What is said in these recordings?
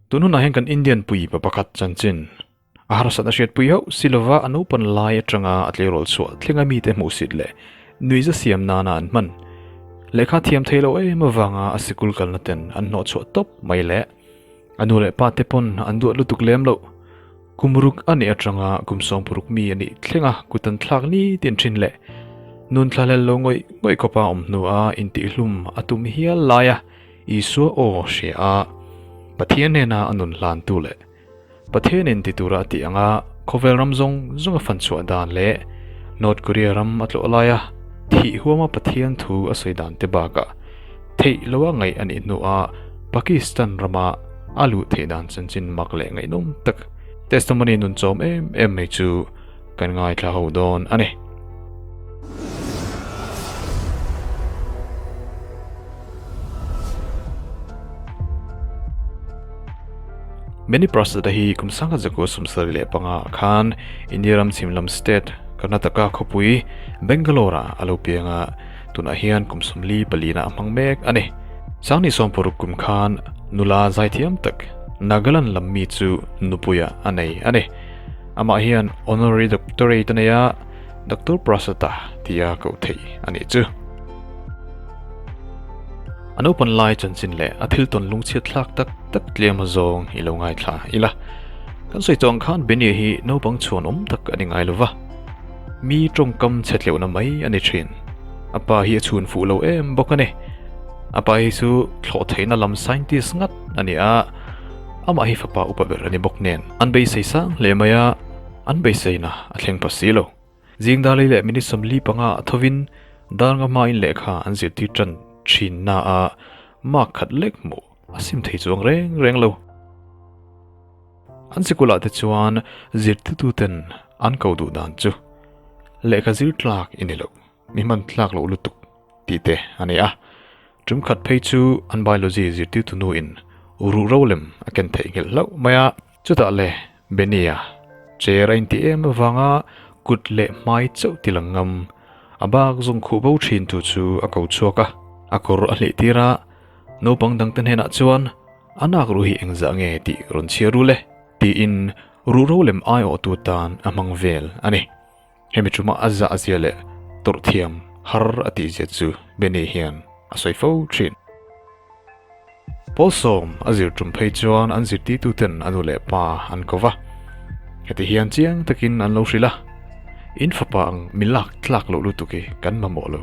Tun hunah hian kan Indian pui pa pakhat chanchin a harsatna hriatpui hauh si lova a naupan lai atanga a tleirawl chhuah thlenga mite hmuhsit leh nuihza siam nana an hman lehkha thiam thei lo em avanga a sikul kalna ten an hnawhchhuah tawp mai leh a nu leh pa te pawn an duat lutuk lem loh. Kum ruk a nih atanga kum 60 mi a nih thlenga kut an thlak ni tin thin leh nun thlahlel lo ngawih ngawih khawpa awm hnua intihhlum a tum hial laia Isua aw hria a, Pathian hnena a nun hlantu leh Pathianin ti tura a tih anga khawvel ram zawng zawng a fan chhuah dan leh North Korea ram a tlawh laia thih huama Pathian thu a sawi dan te bakah theih loa ngaih a nih hnuah Pakistan rama a luh theih dan chanchin mak leh ngaihnawm tak testimony nun chawm em em mai chu kan ngaithla ho dawn a ni. Many Prasad hi kum sangkhat zakua 75 ah khan India ram chhim lam state Karnataka khawpui Bangalore ah a lo piang a, tunah hian kum 44 na a hmang mek a ni. Sangni 60 kum khan nula zaithiam tak Nagaland lam mi chu nupuia a nei a ni. Amah hian honorary doctorate a nei a, Doctor Prasad-a tia koh theih a nih chu. A naupan lai chanchin leh a thil tawn lungchhiat thlak tak tak tlem a zawng i lo ngaithla ila. Kan sawi tawh ang khan Benny hi naupang chhuan awm tak a ni ngai lova. Mi tawngkam chhe tleuhna mai a ni thin. A pa hi a chhun fuh lo em bawk a ni. A pa hi chu thlawh theihna lam scientist ngat a ni a, amah hi fapa upa ber a ni bawk nen. An beisei sang hle mai a, an beiseina a thleng pa si lo. Zing dar lei leh minute 45 ah thovin dar nga hmain lehkha an zirtir tan thin na a mark khat lek hmuh a sim thei chuang reng reng lo. An sikul ah te chuan zirtirtu ten an ko duh dan chu lehkha zir tlak i ni lo, mi hman tlak loh lutuk tih te a ni a. Tum khat phei chu an biology zirtirtu nu in ruh ro lem a ken theih nghilh hlauh mai a. Chutah le Benny-a chair a inti em avanga kut leh hmai chauh ti lang ngam, a bak zawng khuh bo thin tu chu a ko chhuak a, a kawr a hlih tir a, naupang dangte hnenah chuan a nak ruh hi engzah nge tih rawn chhiar ru le tiin ruh ro lem aiawhtu tan a hmang vel a ni. Hemi chuma a zah zia leh tawrh thiam har a tih zia chu Benny hian a sawi fo thin. Pawl sawm a zir tum phei chuan an zirtirtu ten a nu leh pa an ko va. Heti hian chiang takin an lo hrilh a, In fapa ang mi lak tlak loh lutuk hi kan mamawh lo.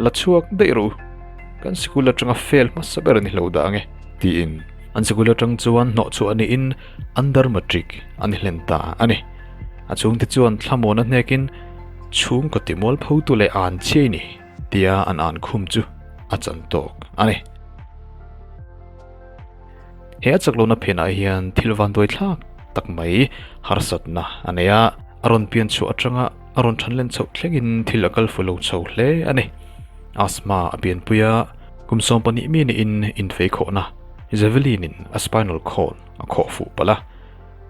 La chhuak daih rawh u. Kan sikul atanga fail hmasa ber a ni hlo dah ang e, tiin an sikul atang chuan hnawhchhuah niin under matric a ni hlen ta a ni. A chhungte chuan thlamuan a hnekin chhungkaw timual photu leh an chhiai ni tia an an khum chu a chan tawk a ni. He a chak lohna phenah hian thil vanduai thlak tak mai harsatna a nei a, a rawn pian chhuah atanga a rawn than len chhoh thlengin thil a kal fu lo chho hle a ni. Asthma a pianpui a, kum 12 mi niin infei khawhna javelin in a spinal cord a khawh fuh palh a.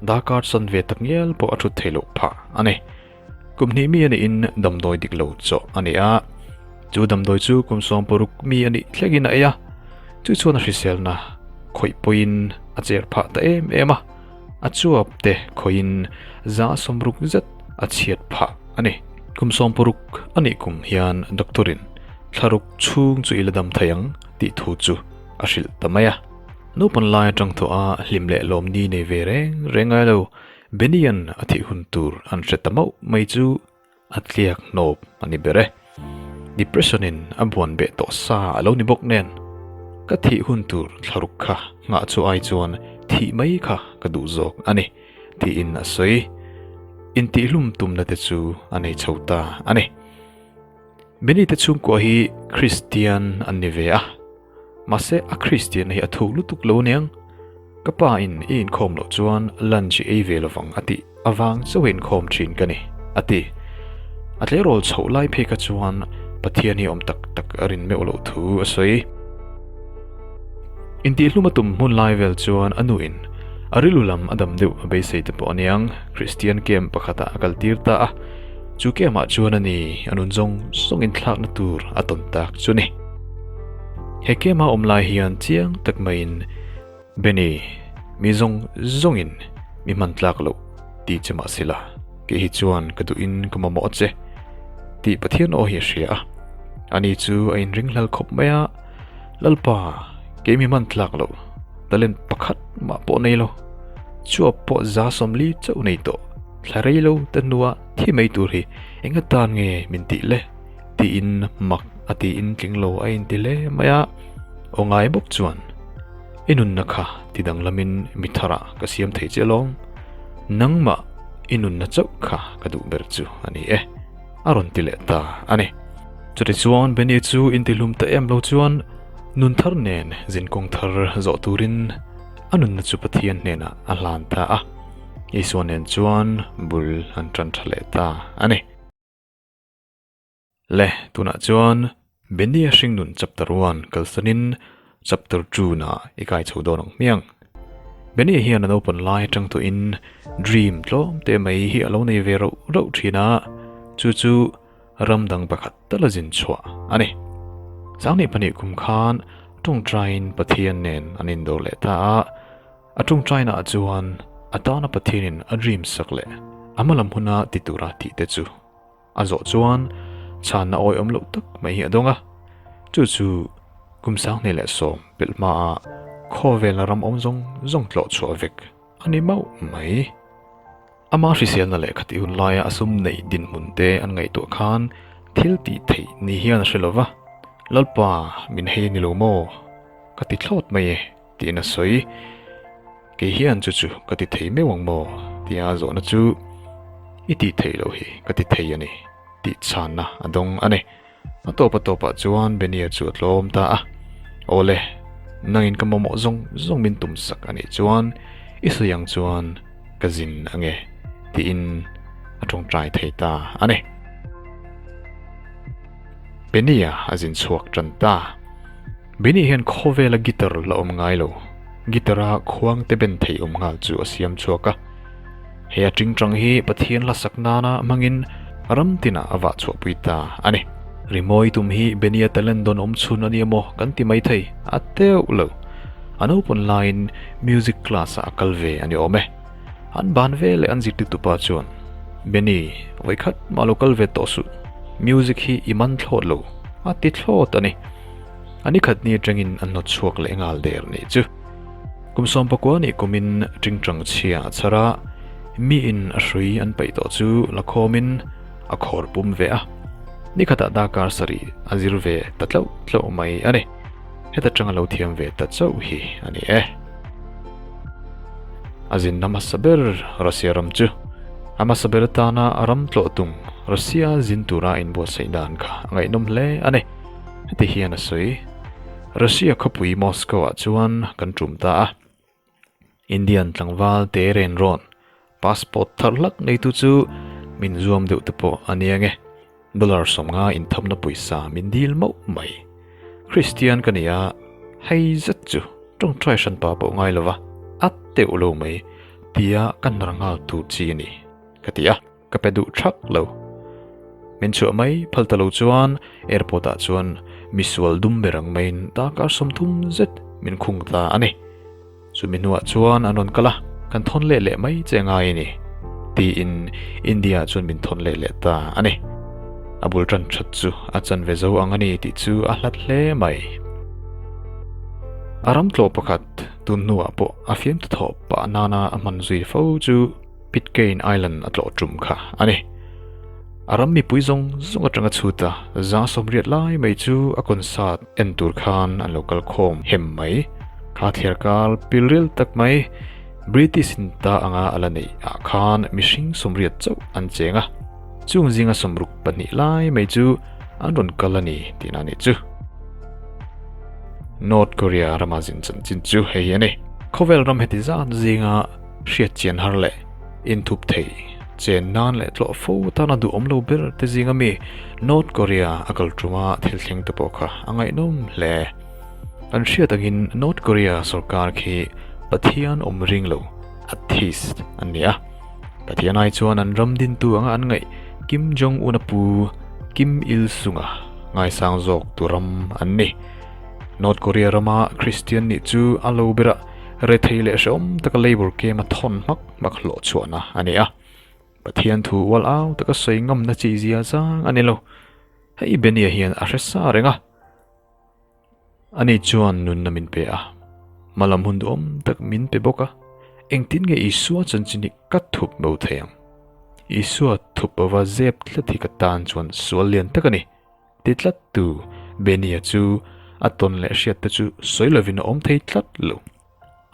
Darkar chan ve tak ngial pawh a thut theih loh phah a ni. Kum hnih mi a niin damdawi dik lo chawh a ni a, chu damdawi chu kum 60 mi a nih thlengin a ei a, chu chuan a hriselna khawih pawhin a cher phah ta em em a, a chuap te khawihin 160 zet a chhiat phah a ni. Kum 60 a nih kum hian doctor-in thlaruk chhung chu i la dam thei ang tih thu chu a hrilh ta mai a. Naupan lai atang tawh a hlim leh lawm ni nei ve reng reng ngai lo, Benny-a'n a thih hun tur an hre ta mauh mai chu a tliak hnawp a ni ber e. Depression-in a buan beh tawh sa a lo ni bawk nen, ka thih hun tur thlaruk kha nghah chu ai chuan thih mai kha ka duh zawk a ni, tiin a sawi. Intihhlum tumna te chu a nei chho ta a ni. Benny te chhungkua hi Kristian an ni ve a. Mahse a Kristian hi a thuk lutuk lo aniang. Ka pa in i inkhawm loh chuan lunch i ei ve lovang a tih avang chauh a inkhawm thin ka ni, a ti. A tleirawl chhoh lai phei kha chuan Pathian hi awm tak tak a rin meuh loh thu a sawi. Intihhlum a tum hmun lai vel chuan a nu in a rilru lam a dam deuh a beisei te pawh aniang Kristian camp pakhatah a kal tir ta a. Chu camp ah chuan a ni a nun zawng zawng inthlakna tur a tawn tak chu ni. He camp a awm lai hian chiang tak maiin Benny, Mi zawng zawngin mi hman tlak loh ti che mah sela, kei hi chuan ka duhin ka mamawh che tih Pathian aw hi a hria a. Ani chu a inringhlal khawp mai a, Lalpa, kei mi hman tlak loh, talent pakhat mah pawh nei lo, chuap pawh 40 chauh nei tawh, thla rei lo te hnua thi mai tur hi eng atan nge min tih le? Tiin mak a tiin tling lo a inti hle mai a, aw ngai bawk chuan i nunna kha ti danglamin mi tharah ka siam thei che alawm, nangmah i nunna chauh kha ka duh ber chu a ni e, a rawn ti leh ta a ni. Chutichuan Benny chu intihlum ta em lo chuan nun thar nen zinkawng thar zawh turin a nunna chu Pathian hnenah a hlan ta a, Isua nen chuan bul an tan tha leh ta a ni. Le, tunah chuan Benny-a hringnun chapter one kalsanin chapter two na i kai chho dawn ang hmiang. Benny-a hian a naupan lai atang tawhin dream tlawm te mai hi a lo nei ve rauh rauh thin a, chu chu ram dang pakhat tal a zin chhuah a ni. 2002 kum khan tawngtaiin Pathian nen an indawr leh ta a, A tawngtainaah chuan a tana Pathianin a dream sak leh a hmalam huna ti tura tih te chu A zawh chuan chhanna awihawm loh tak mai hi a dawng a, chu chu kum 2010 pelh hmaa khawvela ram awm zawng zawng tlawh chhuah vek a ni mauh mai. Ama hriselna leh khatih hun laia a sum neih dinhmun te an ngaihtuah khan thil tih theih ni hian a hre lo va, Lalpa min hei a ni lo maw? Ka ti thlawt mai e. Tiin a sawi. Kei hian chu chu ka ti thei meuh ang maw? Tia a zawhna chu i tih theih loh hi ka ti thei a ni tih chhanna a dawng a ni. A tawp a tawpah chuan Benia chu a tlawm ta a. Awle, nangin ka mamawh zawng zawng min tum sak a nih chuan i sawi ang chuan ka zin ange tiin a tawngtai thei ta a ni. Benia a zin chhuak tan ta. Benny hian khawvela guitar la awm ngai lo, guitar a khuang te ben thei awm nghal chu a siam chhuak a. He a tingtang hi Pathian hla sak nana hmangin ram tinah a vah chhuahpui ta a ni. Rimawi tum hi Benny-a talent dawn awm chhun a ni emaw kan ti mai thei, a teuh lo. A naupang laiin music class ah a kal ve a ni awm e. An ban ve leh an zirtirtu pa chuan, Benny, vawikhat mah lo kal ve tawh suh, music hi i man thlawt lo, a ti thlawt a ni. A ni khat ni atangin an hnawt chhuak leh nghal der nih chu. Kum 19 nih kumin tingtang chhia a chhar a, miin a hrui an paih tawh chu la khawmin a khawr pum ve a. Ni khatah darkar sarih a zir ve ta tlauh tlauh mai a ni. Heta tanga lo thiam ve ta chauh hi a ni e. A zinna hmasa ber Russia ram chu a hmasa ber atana a ram tlawh tum Russia zin tura a inbuatsaih dan kha a ngaihnawm hle a ni. Heti hian a sawi, Russia khawpui Moscow-ah chuan kan tum ta a. Indian tlangval te ren rawn, passport thar hlak neitu chu min zuam deuh te pawh a nia nge. Dollar 50 inthamna pawisa min dil mauh mai. Kristian ka ni a, hei zet chu tawngtai hranpa pawh ngai lova, a teuh lo mai tia ka hnar nghal tur chi a ni, ka ti a. Ka pe duh thak lo. Min chhuah mai phal ta lo chuan airport ah chuan misual dum ber ang maiin darkar 30 zet min khung ta a ni. Chumi hnuah chuan an rawn kal a, kan thawn leh leh mai che ngai a ni tiin India ah chuan min thawn leh leh ta a ni. A bul tan that chu a chanve zo ang a ni tih chu a hlat hle mai. A ram tlawh pakhat tun hnuah pawh a fiamthu thawh pah nana a hman zui fo chu Pitcairn Island a tlawh tum kha a ni. A ram mipui zawng zawng atanga chhut a, 80 lai mai chu a concert en tur khan an lo kal khawm hem mai. Kha thliar kal pilril tak mai British in ta anga a la neih ah khan mihring 80 chauh an cheng a, chung zinga 62 lai mai chu an rawn kal a ni tihna a nih chu. North Korea rama zin chanchin chu hei hi a ni. Khawvel ram heti zat zinga Hriat chian har leh inthup thei chen nan leh tlawh fo tana duhawm lo ber te zinga mi North Korea a kal tuma thil thleng te pawh kha a ngaihnawm hle. Kan hriat angin North Korea sorkar khi Pathian awm ring lo, atheist, an ni a. Pathian ai chuan an ram dintu anga an ngaih Kim Jong Un-a pu Kim Il Sung-a ngaisang zawk tu ram an ni. North Korea rama Kristian nih chu a lo berah. rethei leh hrehawm taka labour camp a thawn hmak hmak hlawh chhuahna a ni a. Pathian thu ual au taka sawi ngamna chi zia zang a ni lo. Hei Benny-a hian a hre sa reng a. Ani chuan nunna min pe a, hmalam hun duhawm tak min pe bawk a, engtin nge Isua chanchin hi ka thup bo thei ang? Isua thup bova zep tlat hi ka tan chuan sual lian tak a ni, ti tlat tu Benny-a chu a tawn leh hriat te chu sawi lovin a awm thei tlat lo.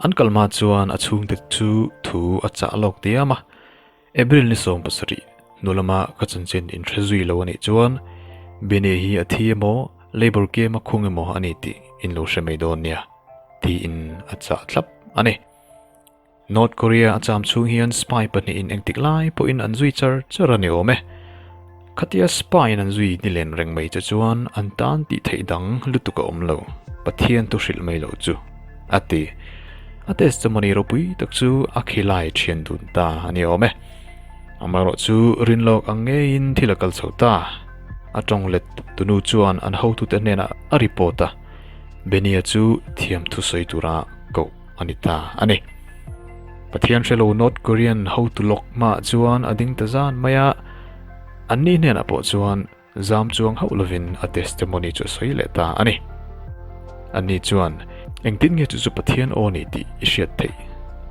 An kal hma chuan a chhungte chu thu a chah lawk diam a, April ni 17 hnu lama ka chanchin inhre zui lo a nih chuan Benny hi a thi emaw Labour Camp a khung emaw a ni tih in lo hre mai dawn nia tiin a chah thlap a ni. North Korea a cham chhung hian spy pahnihin engtik lai pawhin an zui char char a ni awm e. Khatia spy in an zui ni len reng mai che chuan an tan tih theih dang lutuk a awm lo, Pathian thu hrilh mai loh chu. A ti. A testimony ropui tak chu a khilai thian dun ta a ni awm e. Amaherawh chu rinlawk ang ngeiin thil a kal chho ta. A tawng let tunu chuan an hotute hnenah a report a, Benny-a chu thiam thusawi tura koh a ni ta a ni. Pathian hrelo North Korean hotu lawk hmaah chuan a ding ta zan mai a, anni hnenah pawh chuan Zam chuang hauh lovin a testimony chu a sawi leh ta a ni. Anni chuan, Engtin nge chu chu Pathian aw ni tih i hriat theih?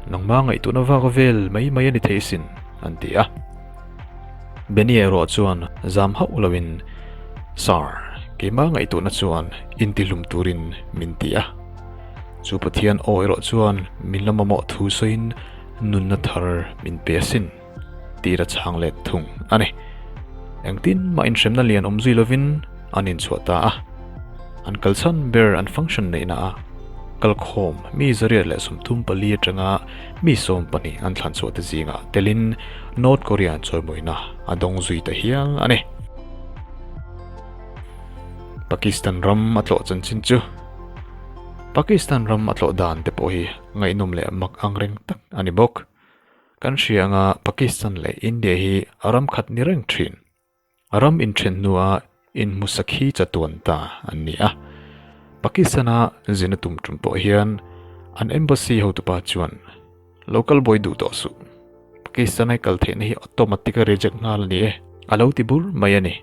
Nangma ngaihtuahna vak vel mai mai a ni thei sin, an ti a. Benny erawh chuan zam hauh lovin, Sir, keimah ngaihtuahna chuan intihlum turin min ti a. Chu Pathian aw erawh chuan min la mamawh thu sawiin nunna thar min pe asin. Tir a chhang let thung a ni. Engtin mah inhremna lian awm zui lovin an inchhuah ta a. An kalchhan ber an function neihna a kalkhawm mi 134 atanga mi 12 an thlanchhuah te zingah telin North Korea chawimawina a dawng zui ta hial a ni. Pakistan ram a tlawh chanchin chu Pakistan ram a tlawh dan te pawh hi ngaihnawm leh mak angreng tak a ni bawk. Kan hria anga Pakistan leh India hi a ram khat ni reng thin. A ram inthen hnua inhmusak hi chatuan ta an ni a. Pakistan-a zin a tum tum pawh hian an embassy hotupa chuan lo kal buai duh tawh suh. Pakistan-a i kal theihna hi automatic a reject nghal a ni e, a lo ti bur mai a ni.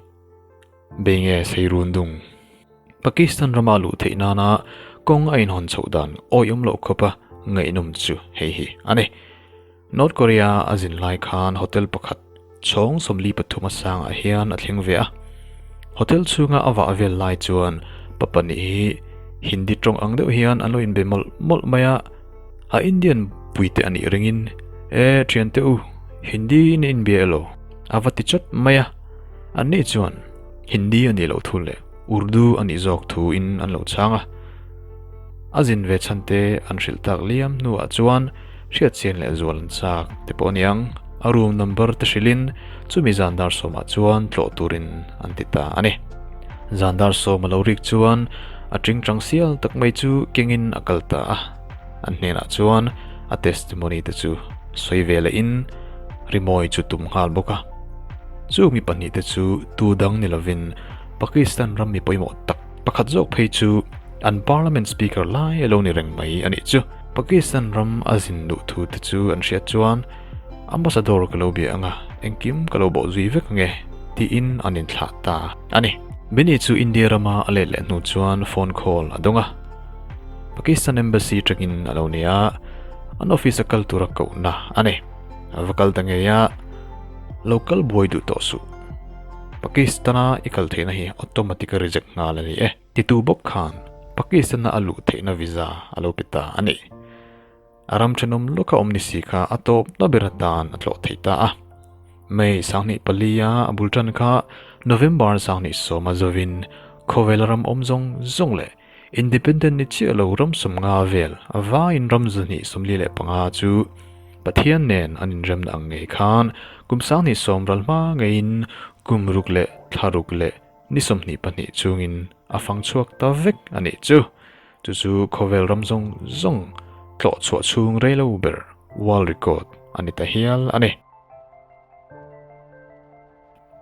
Bei nge sei run dung. Pakistan rama luh theih nana kawng a inhawn chhoh dan awihawm loh khawpa ngaihnawm chu hei hi a ni. North Korea a zin lai khan hotel pakhat chhawng 43 a sangah hian a thleng ve a. Hotel chhunga a vah vel lai chuan pa pahnih hi Hindi tawng ang deuh hian an lo inbe mawlh mawlh mai a. A Indian puite a nih ringin, E thiante u, Hindi in inbia elaw? A va ti chawt mai a. Anni chuan Hindi a nih loh thu leh Urdu a nih zawk thu in an lo chhang a. A zin ve chhan te an hrilh tak liam hnuah chuan hriatchian leh zual an chak te pawh a niang. A room number te hrilhin chumi zan dar sawmah chuan tlawh turin an ti ta a ni. Zan dar sawm a lo rik chuan a tingtang sial tak mai chu kengin a kal ta a. An hnenah chuan a testimony te chu sawi ve lehin rimawi chu tum nghal bawk a. Chu mi pahnihte chu tu dang ni lovin Pakistan ram mi pawimawh tak pakhat zawk phei chu an Parliament Speaker lai a lo ni reng mai a nih chu. Pakistan ram a zin duh thu te chu an hriat chuan Ambassador ka lo bia ang a, engkim ka lo bawh zui vek ang e tiin an inthlah ta a ni. Benny chu India rama a let leh hnu chuan phone call a dawng a, Pakistan Embassy tangin a lo ni a, an office a kal tura kohna a ni. A va kal ta ngei a. Lo kal buai duh tawh suh. Pakistan-a i kal theihna hi automatic a reject nghal a ni e. Titu bawk khan Pakistan-a a luh theihna visa a lo pe ta a ni. A ram thenawm lawka awm ni si kha a tawpna ber atan a tlawh theih ta a. May 24 a a bul tan kha November 20 a zovin khawvel ram awm zawng zawng leh Independent ni chiah lo ram 50 vel a vaiin ram 245 chu Pathian nen an inremna ang ngei khan kum 2010 ral hma ngeiin kum ruk leh thla ruk leh ni 22 chungin a fang chhuak ta vek a nih chu. Chu chu khawvel ram zawng zawng tlawh chhuah chhung rei lo ber world record a ni ta hial a ni.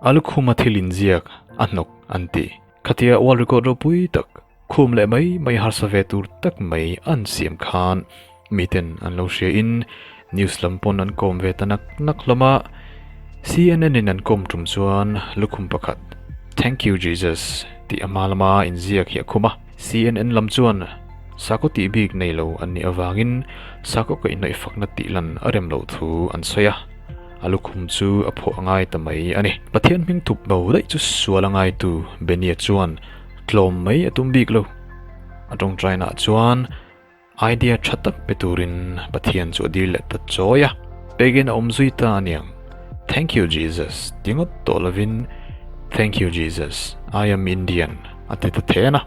A lukhuma thil inziak a hnawk an ti. Khatia world record ropui tak, khum leh mai mai harsa ve tur tak mai an siam khan Miten an lo hria in news lam pawn an kawm ve ta nak nak hlawm a, CNN in an kawm tum chuan lukhum pakhat Thank you Jesus tih a hma lama inziak hi a khum a. CNN lam chuan sakhaw tih bik nei lo an nih avangin sakhaw kaihhnawih fakna tih lan a rem loh thu an sawi a, a lukhum chu a phuah a ngai ta mai a ni. Pathian hming thup bo daih chu sual a ngaitu Benia chuan tlawm mai a tum bik lo. A tawngtainaah chuan Idea tha tak pe turin Pathian chu a dil leh ta chawi a, pekin a awm zui ta aniang. Thank you Jesus ti ngawt tawh lovin Thank you Jesus, I am Indian a ti ta then a.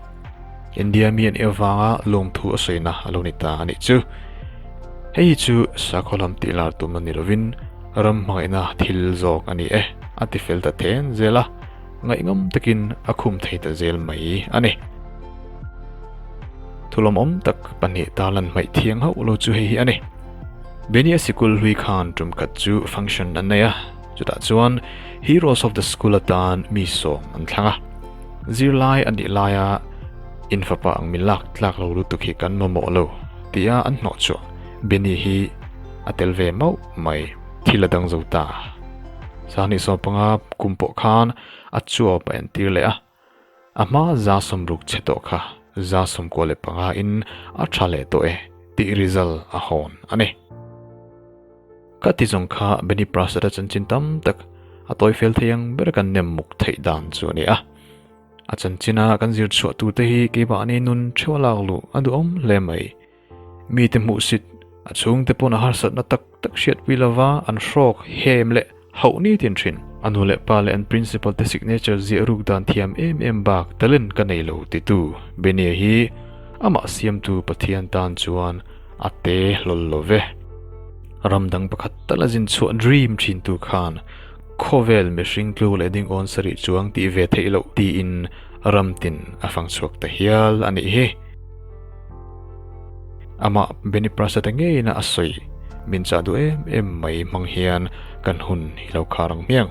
India mi anih avanga lawmthu a sawina a lo ni ta a nih chu. Hei hi chu sakhaw lam tih lar tumna ni lovin ram hmangaihna thil zawk a ni e a ti fel ta then zel a. Ngaihnawm takin a khum thei ta zel mai a ni. Thulawmawm tak pahnih tarlan hmaih thiang hauh lo chu hei hi a ni. Benia sikul hlui khan tum khat chu function an nei a, chutah chuan Heroes of the School atan mi sawm an thlang a. Zirlai a nih laia in fapa ang mi lak tlak lo lutuk hi kan mamawh lo tia an hnawh chhuah Beni hi a tel ve mauh mai. Thil a dang zo ta. Sahnih 15 kum pawh khan a chuap a entir leh a, a hma 60 chhe tawh kha 95 in a tha leh tawh e tih result a hawn a ni. Ka ti zawng kha Benny Prasad-a chanchin tam tak a tawi fel thei ang ber kan nem muk theih dan chu a ni a. A chanchina kan zir chhuah turte hi keimahni nun theuh a lak luh a duhawm hle mai. Mite hmuhsit, a chhungte pawn a harsatna tak tak hriatpui lova an hrawk hem leh hauh ni tin thin. A nu leh pa leh an principal te signature ziah ruk dan thiam em em bak talent ka nei lo titu Benia hi amah siamtu Pathian tan chuan a te hlawl lo ve. Ram dang pakhat tal a zin chhuah dream thintu khan khawvel mihring tluk leh ding awn sarih chuang tih ve theih loh tiin ram tin a fang chhuak ta hial a nih hi. Amah Benny Prasad-a ngeina a sawi min chah duh em em mai hmang hian kan hun hi lo khar ang hmiang.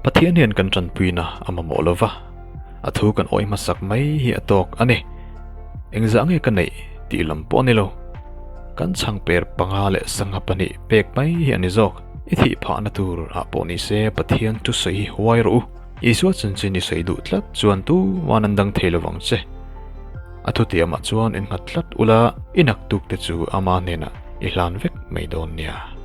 Pathian hian kan tanpuina a mamawh lo va, a thu kan awih hmasak mai hi a tawk a ni. Engzah nge ka neih tih lam pawh a ni lo. Kan chhangper panga leh sangha pahnih pek mai hi a ni zawk. I thih phahna tur ah pawh ni se Pathian thusawi hi huai rawh u. Isua chanchin i sawi duh tlat chuan tuman an dang thei lovang che. A thutiamah chuan in nghat tlat ula, i naktuk te chu ama hnenah i hlan vek mai dawn nia.